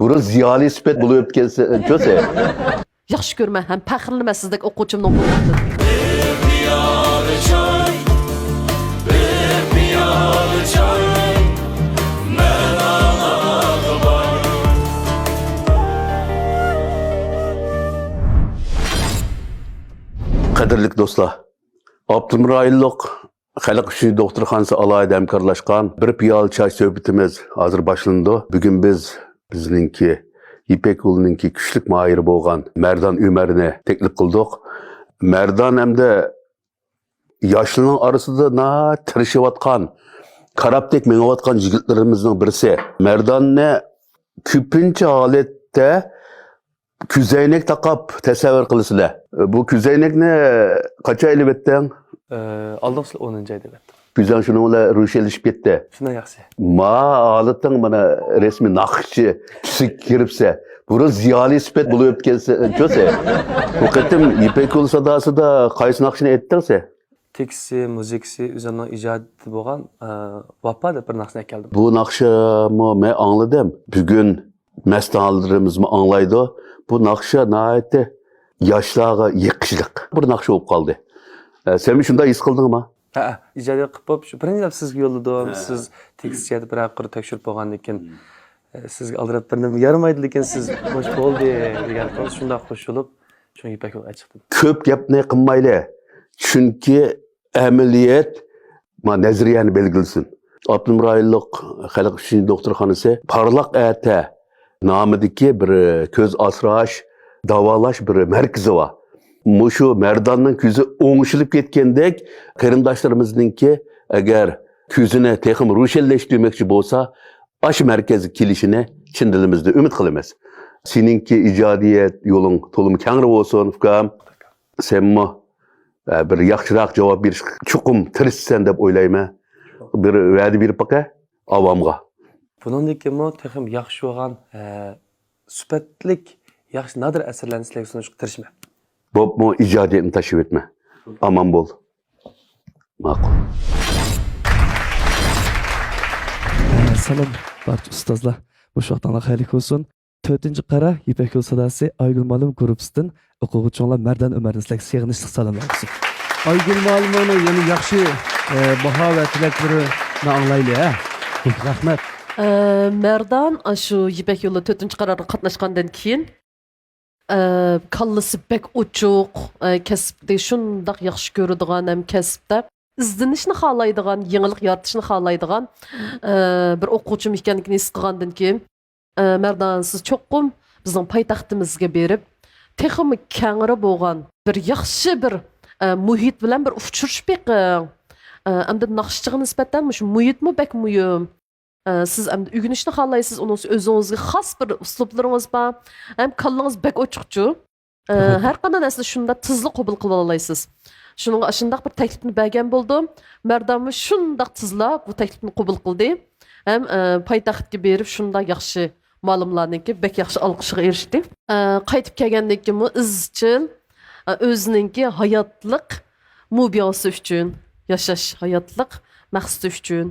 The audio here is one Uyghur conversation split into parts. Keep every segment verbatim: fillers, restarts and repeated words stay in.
بۇرۇن زىيالىي سۈپەت بولۇپ ئۆتكەنسەن، چۆسە. ياخشى كۆرىمەن ھەم پەخىرلىنىمەن سىزدەك ئوقۇغۇچىمنىڭ بولغىنىدىن. بىر پىيالە چاي، بىر پىيالە چاي، مەن ئاڭلاغۇ بار. قەدىرلىك دوستلار، ئاپتونوم رايونلۇق خەلق ئۈچۈن دوختۇرخانىسى ئالاھىدە ھەمكارلاشقان بىر پىيالە چاي سۆھبىتىمىز ھازىر باشلىنىدۇ. بۈگۈن بىز بىزنىڭكى يىپەك يولىنىڭكى كۈچلۈك ماھىرى بولغان مەردان ئۆمەرنى تەكلىپ قىلدۇق. مەردان ئەمدى ياشلارنىڭ ئارىسىدا ناھايىتى تىرىشىۋاتقان، كارابتەك مېڭىۋاتقان يىگىتلىرىمىزنىڭ بىرسى. مەرداننى كۆپىنچە ھالەتتە كۆزەينەك تاقاپ تەسەۋۋۇر قىلىسىلەر. بۇ كۆزەينەكنى قاچان ئېلىۋەتتىڭ؟ ئالدىنقى يىل ئونىنچى ئايدا ئەلۋەتتە. كۆزۈڭ شۇنىڭ بىلەن روشەنلىشىپ كەتتى. شۇنداق ياخشى. ما ھالىتىڭ مانا رەسمىي ناخشىچى تۈسىگە كىرىپسە. بۇرۇن زىيالىي سۈپەت بولۇپ ئۆتكەنسەن، چۆسە. بۇ قېتىم يىپەك يولى ساداسىدا قايسى ناخشىنى ئېيتتىڭ سەن؟ تېكىستى، مۇزىكىسى ئۆزۈمنىڭ ئىجادىيىتى بولغان ئە، ۋاپا دەپ بىر ناخشىنى ئەكەلدىم. بۇ ناخشىمۇ مەن ئاڭلىدىم. بۈگۈن مەستانىلىرىمىزمۇ ئاڭلايدۇ. بۇ ناخشا ناھايىتى ياشلارغا يېقىشلىق بىر ناخشا بولۇپ قالدى. ئە، سەنمۇ شۇنداق ھېس قىلدىڭما؟ ھەئە، ئىجادىيەت قىلىپ بولۇپ، شۇ بىرىنچى دەپ سىزگە يوللىدىم. سىز تېكىست جەھەتتە بىرەر قۇر تەكشۈرۈپ بولغاندىن كېيىن، ئە، سىزگە ئالدىراپ بىرنېمە يارىمايدۇ، لېكىن سىز بوش بولدى دېگەن قىز شۇنداق قوشۇلۇپ، شۇ يىپەك يولىغا چىقتىم. كۆپ گەپنى قىلمايلى. چۈنكى ئەمەلىيەت ما نەزەرىيەنى بەلگىلىسۇن. ئاپتونوم رايونلۇق خەلق ئۈچۈن دوختۇرخانىسى پارلاق ئەتە نامىدىكى بىر كۆز ئاسراش، داۋالاش بىر مەركىزى بار. مۇشۇ مەرداننىڭ كۆزى ئوڭشىلىپ كەتكەندەك، قېرىنداشلىرىمىزنىڭكى ئەگەر كۆزىنى تېخىمۇ روشەنلەشتۈرمەكچى بولسا، ئاشۇ مەركەزگە كېلىشىنى چىن دىلىمىزدىن ئۈمىد قىلىمىز. سېنىڭكى ئىجادىيەت يولۇڭ تولىمۇ كەڭرى بولسۇن، ئۇكام. سەنمۇ ئە، بىر ياخشىراق جاۋاب بېرىشكە چوقۇم تىرىشىسەن دەپ ئويلايمەن. بىر ۋەدە بېرىپ باقە ئاۋامغا. بۇنىڭدىن كېيىنمۇ تېخىمۇ ياخشى بولغان، ئە، سۈپەتلىك، ياخشى نادىر ئەسەرلەرنى سىلەرگە سۇنۇشقا تىرىشىمەن. بوپمۇ، ئىجادىيەتنى تاشلىۋەتمە. ئامان بول. ماقۇل. سالام بارچە ئۇستازلار. بوش ۋاقتىڭلار خەيرلىك بولسۇن. تۆتىنچى قارا يىپەك يولى ساداسى ئايگۈل مۇئەللىم گۇرۇپپىسىدىن ئوقۇغۇچىڭلار مەردان ئۆمەرنى سىلەرگە سېغىنىشلىق سالاملار بولسۇن. ئايگۈل مۇئەللىمنىڭ يەنە ياخشى ئە، باھا ۋە تىلەكلىرىنى ئاڭلايلى ھە. رەھمەت. ئە، مەردان ئاشۇ يىپەك يولى تۆتىنچى قارارغا قاتناشقاندىن كېيىن، ئە، كاللىسى بەك ئوچۇق، ئە، كەسىپنى شۇنداق ياخشى كۆرىدىغان ھەم كەسىپتە ئىزدىنىشنى خالايدىغان، يېڭىلىق يارىتىشنى خالايدىغان، ئە، بىر ئوقۇغۇچىم ئىكەنلىكىنى ھېس قىلغاندىن كېيىن، ئە، مەردان، سىز چوقۇم بىزنىڭ پايتەختىمىزگە بېرىپ، تېخىمۇ كەڭرى بولغان بىر ياخشى بىر، ئە، مۇھىت بىلەن بىر ئۇچرىشىپ بېقىڭ. ئە، ئەمدى ناخشىچىغا نىسبەتەن مۇشۇ مۇھىتمۇ بەك مۇھىم. ئە، سىز ئەمدى ئۆگىنىشنى خالايسىز، ئۇنىڭ ئۈستىگە ئۆزىڭىزگە خاس بىر ئۇسلۇبلىرىڭىز بار. ھەم كاللىڭىز بەك ئوچۇقچۇ. ئە، ھەر قانداق نەرسىنى شۇنداق تېزلا قوبۇل قىلىۋالالايسىز. شۇنىڭغا ئاشۇنداق بىر تەكلىپنى بەرگەن بولدۇم. مەردانمۇ شۇنداق تېزلا بۇ تەكلىپنى قوبۇل قىلدى. ھەم، ئە، پايتەختكە بېرىپ شۇنداق ياخشى مۇئەللىملەرنىڭكى بەك ياخشى ئالقىشىغا ئېرىشتى. ئە، قايتىپ كەلگەندىن كېيىنمۇ ئىزچىل، ئە، ئۆزىنىڭكى ھاياتلىق مۇبىياسى ئۈچۈن، ياشاش ھاياتلىق مەقسىتى ئۈچۈن،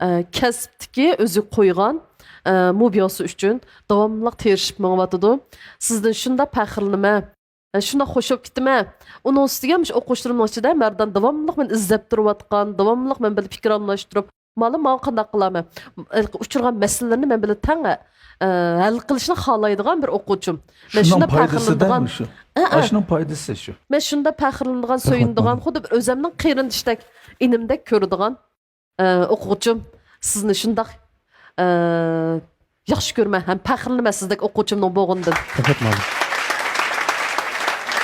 ئە، كەسىپتىكى ئۆزى قويغان، ئە، مۇبىياسى ئۈچۈن داۋاملىق تىرىشىپ مېڭىۋاتىدۇ. سىزدىن شۇنداق پەخىرلىنىمەن. ئە، شۇنداق خوش بولۇپ كېتىمەن. ئۇنىڭ ئۈستىگە مۇشۇ ئوقۇغۇچىلىرىمنىڭ ئىچىدە مەردان داۋاملىق مېنى ئىزدەپ تۇرۇۋاتقان، داۋاملىق مەن بىلەن پىكىر ئالماشتۇرۇپ، مانا ماڭا قانداق قىلارمەن؟ ھېلىقى ئۇچرىغان مەسىلىلەرنى مەن بىلەن تەڭ، ئە، ھەل قىلىشنى خالايدىغان بىر ئوقۇغۇچىم. مەن شۇنداق پەخىرلىنىدىغان، ئە، ئە. شۇنىڭ پايدىسى شۇ. مەن شۇنداق پەخىرلىنىدىغان، سۆيۈنىدىغان، خۇددى بىر ئۆزۈمنىڭ قېرىندىشىدەك، ئىنىمدەك كۆرىدىغان، ئە، ئوقۇغۇچىم. سىزنى شۇنداق، ئە، ياخشى كۆرىمەن ھەم پەخىرلىنىمەن سىزدەك ئوقۇغۇچىمنىڭ بولغىنىدىن. رەھمەت مۇئەللىم.